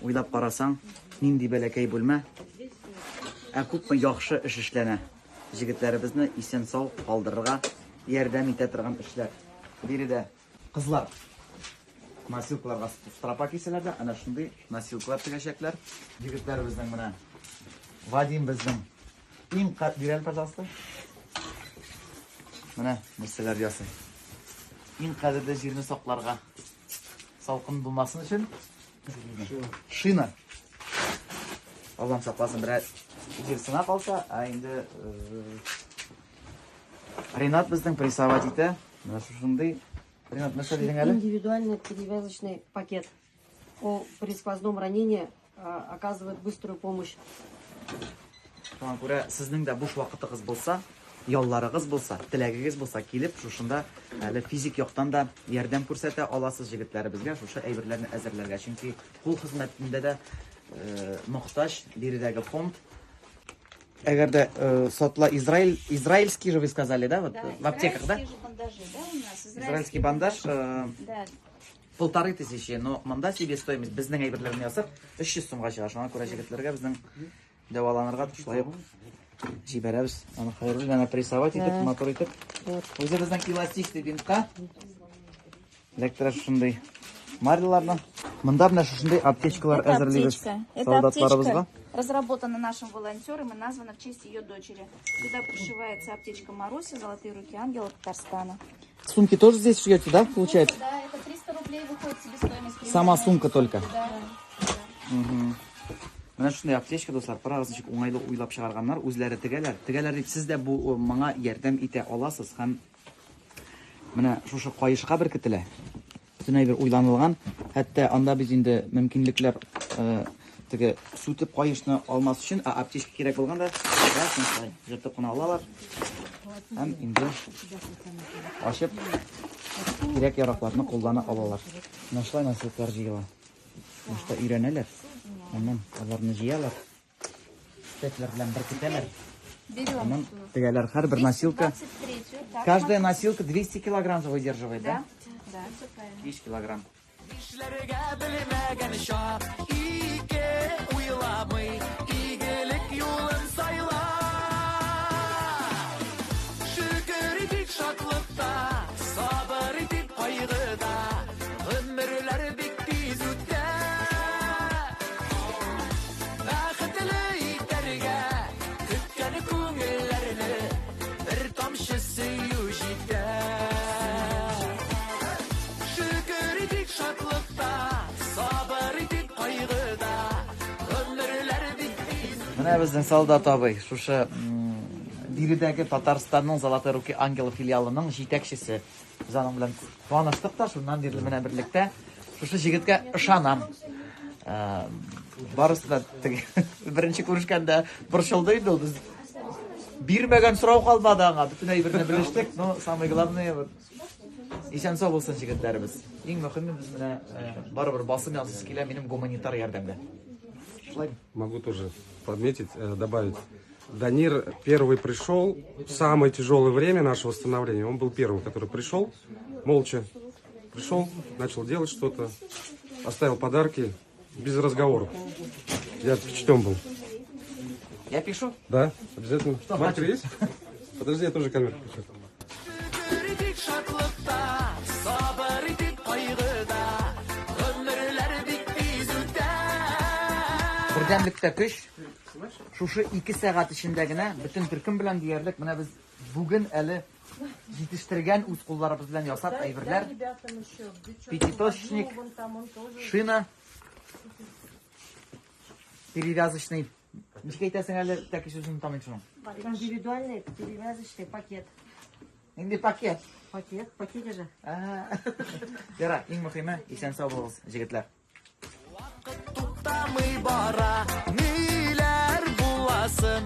Уйлап карасаң, нинди бәләкәй бүлмә, ә күпме яхшы эш эшләнә. Җегетләребезне исән-сау калдырырга ярдәм итә торган эшләр. Биредә кызлар носилкаларга стропа кисәләр дә, әнә шундый носилкалар тегәчәкләр. Егетләребезнең менә Вадим безнең иң бир әле, пожалуйста. Менә нәрсәләр ясый. Иң кадерле җирне сакларга салкын булмасын өчен шина. Аллам сакласын, берәр җир сына калса, ә инде Ринат безнең прессовать итә. Менә шушындый. Ринат, нәрсә дидең әле? Индивидуальный перевязочный пакет. О, при сквозном ранении оказывает быструю помощь. Шуңа күрә сезнең дә буш вакытыгыз булса, ялларыгыз булса, теләгегез булса, килеп шушында әле физик яктан да ярдәм күрсәтә аласыз җегетләребезгә шушы әйберләрне әзерләргә. Чөнки кул хезмәтендә дә мохтаҗ биредәге фонд. Әгәр дә сатыла Израиль, израильский же вы сказали, да, вот Да, в аптеках, да? израильские же бандажи, да, у нас? Израильский бандаж, Да. 1500, но монда себестоимость безнең әйберләрне ясап 300 сумга чыга. Шуңа күрә җегетләргә безнең дәваланырга шулай ук җибәрәбез. Аны хәерле генә прессовать итеп, матур итеп. Үзебезнең эластичный бинтка эләктерә шушындый марляларны. Монда менә шушындый аптечкалар Это әзерлибез аптечка. Это солдатларыбызга. аптечка разработана нашим волонтером и названа в честь ее дочери. Сюда пришивается аптечка Маруси, золотые руки ангела Татарстана. Сумки тоже здесь шьете, да, получается? Да, это 300 рублей выходит себестоимость. Сама сумка только. Да. Менә шундый аптечка, дуслар, карагыз, ничек уңайлы уйлап чыгарганнар, үзләре тегәләр. Тегәләр дип сез дә бу моңа ярдәм итә аласыз һәм менә шушы каешка беркетелә. Бөтен әйбер уйланылган. Хәтта анда без инде мөмкинлекләр теге сүтеп каешны алмас өчен, ә аптечка кирәк булганда, раз, шулай җыртып кына алалар. Һәм инде ачып кирәк яракларны куллана алалар. Менә шулай носилкалар җыела. Башта өйрәнәләр, аннан аларны җыялар. Петлер белән беркетәләр. Берем. Аннан тегәләр һәрбер носилка. 23-ю. Так, Каждая носилка 200 килограмм же выдерживает, да? Да, да, все правильно. 200 килограмм. Нишләргә белмәгән чак, ике уйламый, игелек юлын сайла. Шөкер итик шатлыкта, сабыр итик кайгыда, гомерләр бик тиз үтә. Бәхетле итәргә көткән күңелләрне бер тамчы сөю җитә. Шөкер итик шатлыкта, сабыр итик кайгыда, гомерләр бик тиз Менә безнең солдат абый, шушы биредәге Татарстанның Золотые руки ангелы филиалының җитәкчесе. Без аның белән таныштык та, шуннан бирле менә берлектә. Шушы җегеткә ышанам. Барысы да теге беренче күрешкәндә борчылды инде ул. Без бирмәгән сорау калмады аңа. Бөтен әйберне белештек, но самое главное вот исән сау булсын җегетләребез. Иң мөһиме без менә барыбер басым ясыйсы килә минем гуманитар ярдәмгә. Шулай. Могу тоже подметить, добавить. Данир первый пришел в самое тяжелое время нашего восстановления. Он был первым, который пришел, молча пришел, начал делать что-то, оставил подарки, без разговоров. Я впечатлен был. Я пишу? Да, обязательно. Что, Маркер хочу? есть? Подожди, я тоже камеру включу. Шөкер итик шатлыкта, сабыр итик кайгыда, гомерләр бик тиз үтә. Бердәмлектә көч. Шушы 2 сәгать эчендә генә бөтен төркем белән диярлек менә без бүген әле җитештергән үз кулларыбыз белән ясап әйберләр. Пятиточечник, шина, перевязочный. Ничек әйтәсең әле, тәки сүзен онытам инде шуның. Индивидуальный перевязочный пакет. Нинди пакет? Пакет, пакете же. Яра, иң мөһиме, исән сау булыгыз, җегетләр. Вакыт туктамый бара, ниләр буласын.